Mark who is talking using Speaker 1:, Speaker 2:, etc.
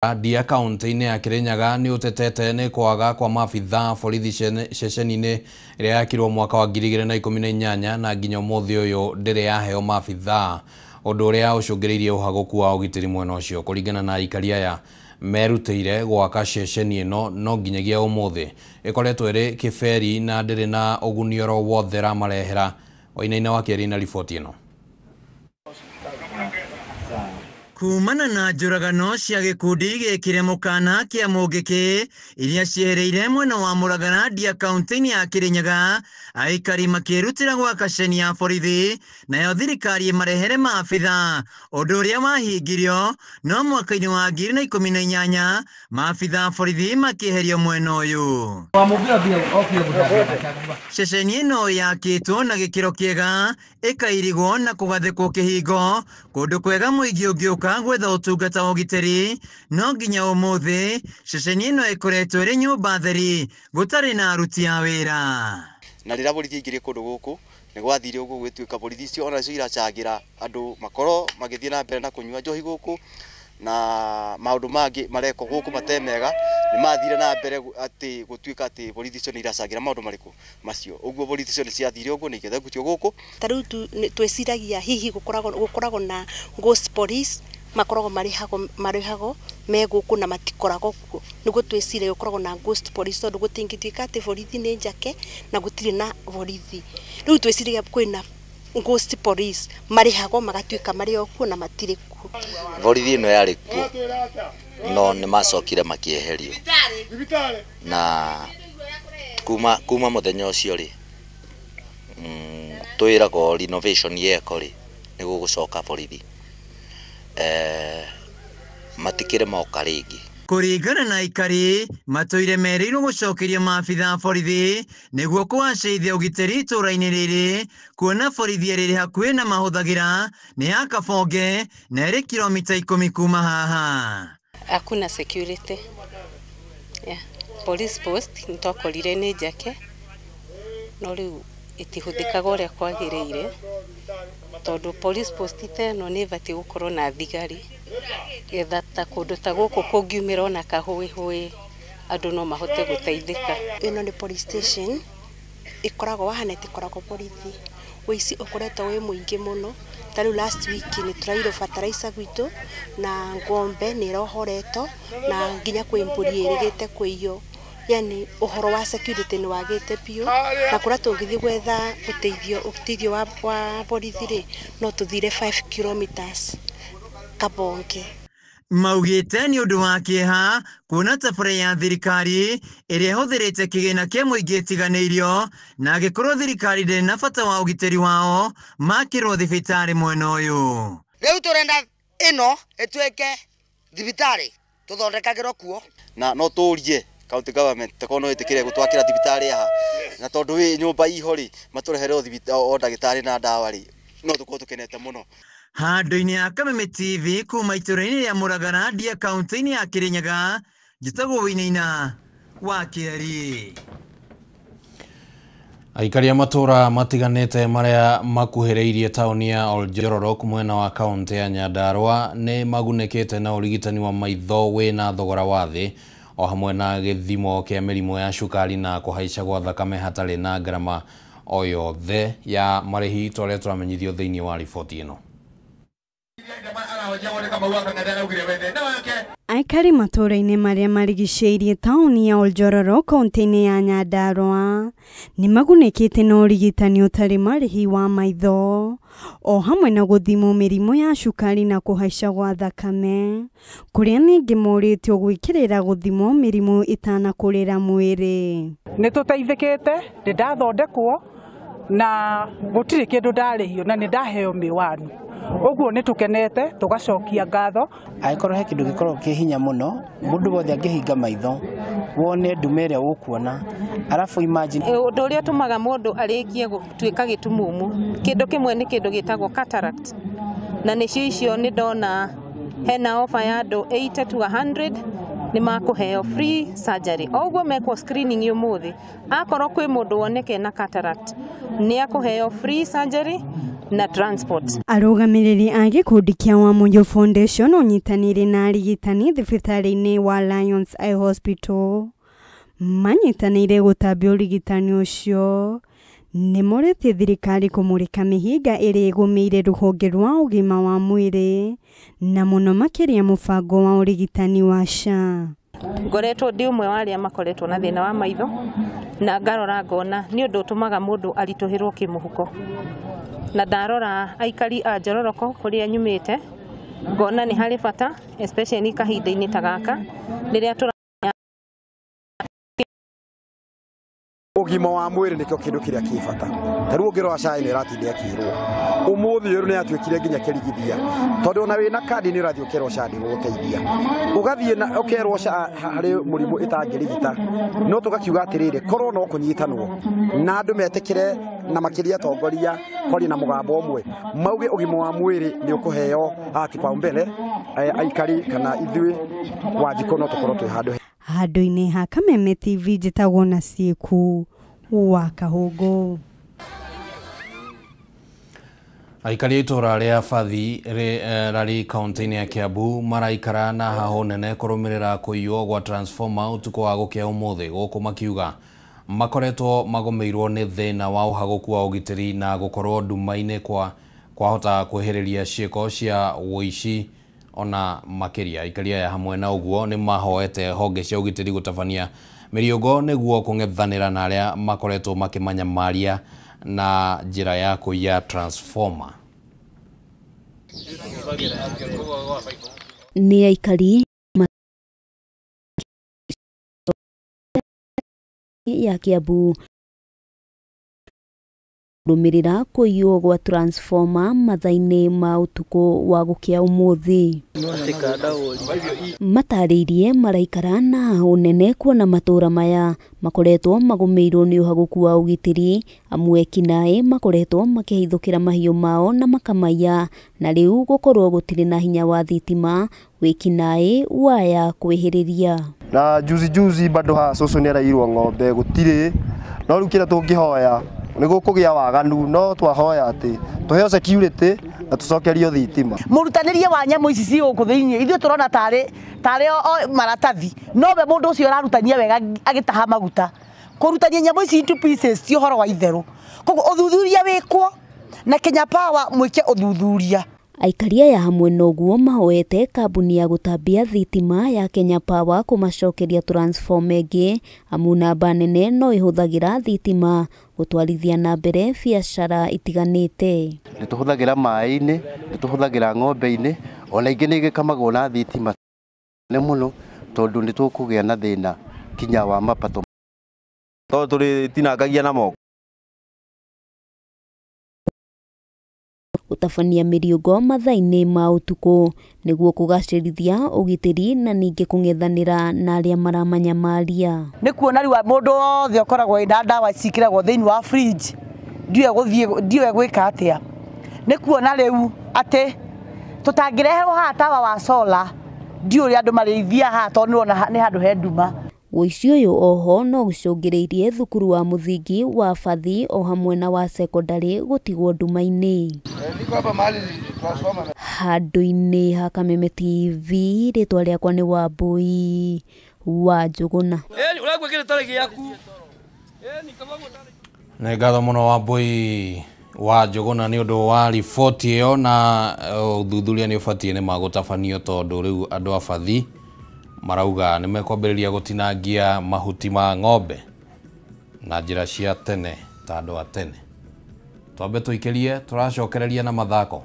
Speaker 1: Ndia kaunti-inĩ ya Kirinyaga nĩ ũtetete nĩ kwaga kwa maabithaa borithi ceceni-inĩ ĩrĩa yakirwo mwaka wa 2018 na nginya ũmũthĩ ũyũ ndĩrĩ yaheo maabithaa, ũndũ ũrĩa ũcũngĩrĩirie ũhagũku wa ũgitĩri mwena ũcio. Kũringana na aikari aya merutĩire gwaka ceceni ĩno no nginyagia ũmũthĩ ĩkoretwo ĩrĩ kĩberi na ndĩrĩ na ũguni oro wothe ĩramarehera. Wainaina wa Kĩeri na riboti ĩno.
Speaker 2: Kumana na njũragano cia gĩkundi gĩkĩre mũkana kĩa Mũngĩkĩ iria ciehereire mwena wa Mũragara Ndia kaunti-inĩ ya Kirinyaga, aikari makĩrutĩra gwaka ceni ya borithi nayo thirikari ĩmarehere maabitha, ũndũ ũrĩa wahingirio no mwaka-inĩ wa 2018 maabitha borithi makĩeherio mwena ũyũ. Ceceni ĩno yakĩtwo na gĩkĩro kĩega ĩkairigwo na kũgathĩkwo kĩhingo kũndũ kwega mũingĩ ũngĩũka gwetha ũtungata wa ũgitĩri, no nginya ũmũthĩ ceceni ĩno ĩkoretwo ĩrĩ nyũmba theri gũtarĩ na aruti a wĩra.
Speaker 3: Na rĩrĩa borithi aingĩrire kũndũ gũkũ nĩ gwathire ũguo gwĩtuĩka borithi icio onacio iracangĩra andũ makorwo magĩthiĩ na mbere na kũnyua njohi gũkũ na maũndũ mangĩ marekwo gũkũ mate mega. Nĩ mathire na mbere atĩ gũtuĩka atĩ borithi icio nĩ iracangĩra maũndũ marĩkũ macio, ũguo borithi icio nĩ ciathire ũguo nĩ ikĩthengutio gũkũ.
Speaker 4: Ta rĩu twĩciragia hihi gũkoragwo na ghost police makoragwo marĩhagwo me gũkũ na matikoragwo kuo, nĩguo twĩciragia gũkoragwo na ghost police tondũ gũtingĩtuĩka atĩ borithi nĩ njake na gũtirĩ na borithi. Rĩu twĩciragia kwĩna ghost police marĩhagwo magatuĩka marĩ o kuo na matirĩ kuo.
Speaker 5: Borithi ĩno yarĩ kuo no nĩ macokire makĩeherio na kuma mũthenya ũcio rĩ, twĩragwo renovation yeko rĩ nĩ gũgũcoka borithi matikĩrĩ moka rĩngĩ.
Speaker 2: Kũringana na aikari matũire merĩirwo gũcokeria maabitha borithi nĩguo kũgacĩrithia ũgitĩri itũũra-inĩ rĩrĩ, kuona borithi ĩrĩ hakuhĩ na mahũthagĩra nĩ ya Kabonge na ĩrĩ kilomita 10 kuma haha.
Speaker 6: Hakuna security. Yeah. Police post nĩtwakorire nĩ njake no rĩu ĩtihũthĩkaga ũrĩa kwagĩrĩire tondũ police post ta ĩno nĩ ĩbatiĩ gũkorwo na thigari getha ta kũndũ ta gũkũ kũngiumĩra ona kahũĩhũĩ andũ no mahote gũteithĩka.
Speaker 4: Ĩno nĩ police station ĩkoragwo wahana ĩtikoragwo borithi, ũici ũkoretwo wĩ mũingĩ mũno. Ta rĩu last week nĩ tũrairwo fertilizer gwitũ na ng'ombe nĩ ĩrohoretwo na nginya kwĩ mbũri ĩrĩgĩte kũiywo. Yani ũhoro wa security nĩ wagĩte biũ na kũrĩa tũngĩthiĩ gwetha ũteithio wa borithi rĩ no tũthire 5 kilometers Kabonge.
Speaker 2: Maugĩte nĩ ũndũ wa kĩeha kuona tabarĩra ya thirikari ĩrĩa ĩhũthĩrĩte kĩgĩna kĩa mũingĩ ĩtiganĩirio na angĩkorwo thirikari ndĩrĩ na bata wa ũgitĩri wao makĩrwo thibitarĩ mwena ũyũ.
Speaker 7: Rĩu tũrenda ĩno ĩtuĩke thibitarĩ tũthondekagĩrwo kuo
Speaker 3: na no tũrie county government takorwo no ĩtĩkĩre gũtwakĩra thibitarĩ haha, na tondũ wĩ nyũmba iho rĩ matũrehere o ndagĩtarĩ na ndawa rĩ no tũkorwo tũkenete mũno.
Speaker 2: Handũ-inĩ ya Kameme TV kuma itũũra-inĩ rĩa Mũragara Ndia kaunti-inĩ ya Kirinyaga, njĩtagwo Wainaina wa Kĩeri.
Speaker 1: Aikari a matũũra matiganĩte marĩa makuhĩrĩirie taũni ya Oljororok mwena wa kaunti ya Nyandarua nĩ magunĩkĩte na ũrigitani wa maitho wĩna thogora wa thĩ o hamwe na gĩthimo kĩa mĩrimũ ya cukari na kũhaica gwa thakame hatarĩ na ngarama o yothe ya marĩhi ta ũrĩa tũramenyithio thĩinĩ wa riboti ĩno.
Speaker 8: Aikari matũũra-inĩ marĩa marigicĩirie taũni ya Oljororok kaunti-inĩ ya Nyandarua nĩ magunĩkĩte na ũrigitani ũtarĩ marĩhi wa maitho o hamwe na gũthimwo mĩrimũ ya cukari na kũhaica gwa thakame, kũrĩa ningĩ morĩtio gwĩkĩrĩra gũthimwo mĩrimũ ĩtanakũrĩra mwĩrĩ.
Speaker 9: Nĩ tũteithĩkĩte, nĩ ndathondekwo na gũtirĩ kĩndũ ndarĩhio na nĩ ndaheo mĩwani, ũguo nĩ tũkenete tũgacokia ngatho.
Speaker 10: Angĩkorwo he kĩndũ gĩkoragwo kĩ hinya mũno, mũndũ wothe angĩhinga maitho wone ndume ĩrĩa ũkuona, arabu imagine
Speaker 6: ũndũ ũrĩa ũtũmaga mũndũ arĩkie gũtuĩka gĩtumumu, kĩndũ kĩmwe nĩ kĩndũ gĩtagwo cataract, na nĩcio icio nĩ ndona hena offer ya andũ 80 to 100 nĩ makũheo free surgery. O ũguo mekwo screening ũmũthĩ, akorwo kwĩ mũndũ woneke na cataract nĩ akũheo free surgery. na transport.
Speaker 8: Arũgamĩrĩri a gĩkundi kĩa Wamuyu Foundation ũnyitanĩire na arigitani thibitarĩ-inĩ wa Lions Eye Hospital manyitanĩire gũtambia ũrigitani ũcio. Nĩ morĩtie thirikari kũmũrĩka mĩhĩnga ĩrĩa ĩgũmĩire rũhonge rwa ũgima wa mwĩrĩ na mũno makĩria mũbango wa ũrigitani wa SHA.
Speaker 6: Ngoretwo ndi ũmwe wa arĩa makoretwo na thĩna wa maitho na ngarora ngona nĩ ũndũ ũtũmaga mũndũ aritũhĩrwo kĩmũhuko, na ndarora aikari a Njororoko kũrĩa nyumĩte ngona nĩ harĩ bata especially kahinda-inĩ ta gaka rĩrĩa tũra
Speaker 11: ũgima wa mwĩrĩ nĩkĩo kĩndũ kĩrĩa kĩ bata. Ta rĩu ũngĩrora SHA nĩ ĩratinda ĩkĩrwo ũmũthĩ ũyũ nĩ yatuĩkire nginya kĩrigithia, tondũ ona wĩna kandi nĩ ũrathiĩ ũkerwo SHA ndĩgũgũteithia, ũgathiĩ na ũkerwo SHA harĩ mũrimũ ĩtangĩrigita. No tũgakiuga atĩrĩrĩ, korwo no kũnyitanwo na andũ metĩkĩre na makĩria atongoria kwaria na mũgambo ũmwe mauge ũgima wa mwĩrĩ nĩ ũkũheo kipaumbele, aikari kana ithuĩ Wanjikũ no tũkorwo twĩ handũ
Speaker 8: handũ-inĩ ha Kameme TV. Njĩtagwo na Ciĩku wa Kahũngũ.
Speaker 1: Aikari a itũra rĩa Bathi rarĩ kaunti-inĩ ya Kiambu maraikara na hahũ nene kũrũmĩrĩra kũiywo gwa transformer ũtukũ wa gũkĩa ũmũthĩ, gũkũ makiuga makoretwo magũmĩirwo nĩ thĩna wa ũhagũku wa ũgitĩri na gũkorwo nduma-inĩ kwahota kwĩhĩrĩria ciĩko cia ũici ona makĩria. Aikari aya hamwe na ũguo nĩ mahoete honge cia ũgitĩri gũtabania mĩriũngo nĩguo kũng'ethanĩra na arĩa makoretwo makĩmanyamaria na njĩra ya kũiya transformer.
Speaker 12: Nĩ aikari ya Kiambu rũmĩrĩra kũiywo gwa transformer mathaa-inĩ ma ũtukũ wa gũkĩa ũmũthĩ. Matarĩirie maraikara na hahũ nene kuona matũra maya makoretwo magũmĩirwo nĩ ũhagũku wa ũgitĩri, amu ekinaĩ makoretwo makĩhithũkĩra mahiũ mao na makamaiya, na rĩu gũkorwo gũtirĩ na hinya wa thitima wĩkinaĩ waya kwĩhĩrĩria.
Speaker 13: Na juzi juzi bado ha cũcũ nĩ araiyirwo ng'ombe gũtirĩ, no rĩu kĩrĩa tũngĩhoya nĩ gũkũgĩa waganu, no twahoya atĩ tũheo security na tũcokerio thitima.
Speaker 7: Mũrutanĩrie wa nyamũ ici ci gũkũ thĩinĩ ithuĩ tũrona tarĩ o maratathi, no we mũndũ ũcio ũrarutania wega agĩtaha maguta. Kũrutania nyamũ ici into pieces ti ũhoro wa itherũ, koguo ũthuthuria wĩkwo na Kenya Power mwĩke ũthuthuria.
Speaker 12: Aikari aya hamwe noguo mahoete kambuni ya gũtambia thitima ya Kenya Power kũmacokeria transformer ĩngĩ, amu namba nene no ĩhũthagĩra thitima gũtwarithia na mbere biacara itiganĩte.
Speaker 13: Nĩ tũhũthagĩra maĩ-inĩ, nĩ tũhũthagĩra ng'ombe-inĩ, ona ingĩ nĩ igĩkamagwo na thitima nĩ mũno, tondũ nĩ tũkũgĩa na thĩna kinya wa mapato
Speaker 14: tondũ tũrĩtinangagia na moko.
Speaker 12: Gũtabania mĩriũngo mathaa-inĩ ma ũtukũ nĩguo kũgacĩrithia ũgitĩri na ningĩ kũng'ethanĩra na arĩa maramanyamaria.
Speaker 7: Nĩ kuona rĩu mũndũ wothe ũkoragwo ena ndawa ciĩkĩragwo thĩinĩ wa fridge ndiũĩ gũthiĩ ndiũĩ gwĩka atĩa. Nĩ kuona rĩu atĩ tũtangĩreherwo haha tawa wa solar ndiũĩ ũrĩa andũ marĩithiaga haha tondũ nĩwona nĩ handũ he nduma.
Speaker 12: Ũici ũyũ oho no ũcũngĩrĩirie thukuru wa mũthingi wa Bathi o hamwe na wa sekondarĩ gũtigwo nduma-inĩ. Handũ-inĩ ha Kameme TV, rĩtwa rĩakwa nĩ Wambui wa Njũgũna.
Speaker 1: Nĩ ngatho mũno Wambui wa Njũgũna nĩ ũndũ wa riboti ĩyo, na ũthuthuria nĩ ũbatiĩ nĩ magũtabanio tondũ rĩu andũ a Bathi marauga nĩ mekwambĩrĩria gũtinangia mahuti ma ng'ombe na njĩra cia tene ta andũ a tene. Twambe tũikĩrie, tũracokereria na mathako.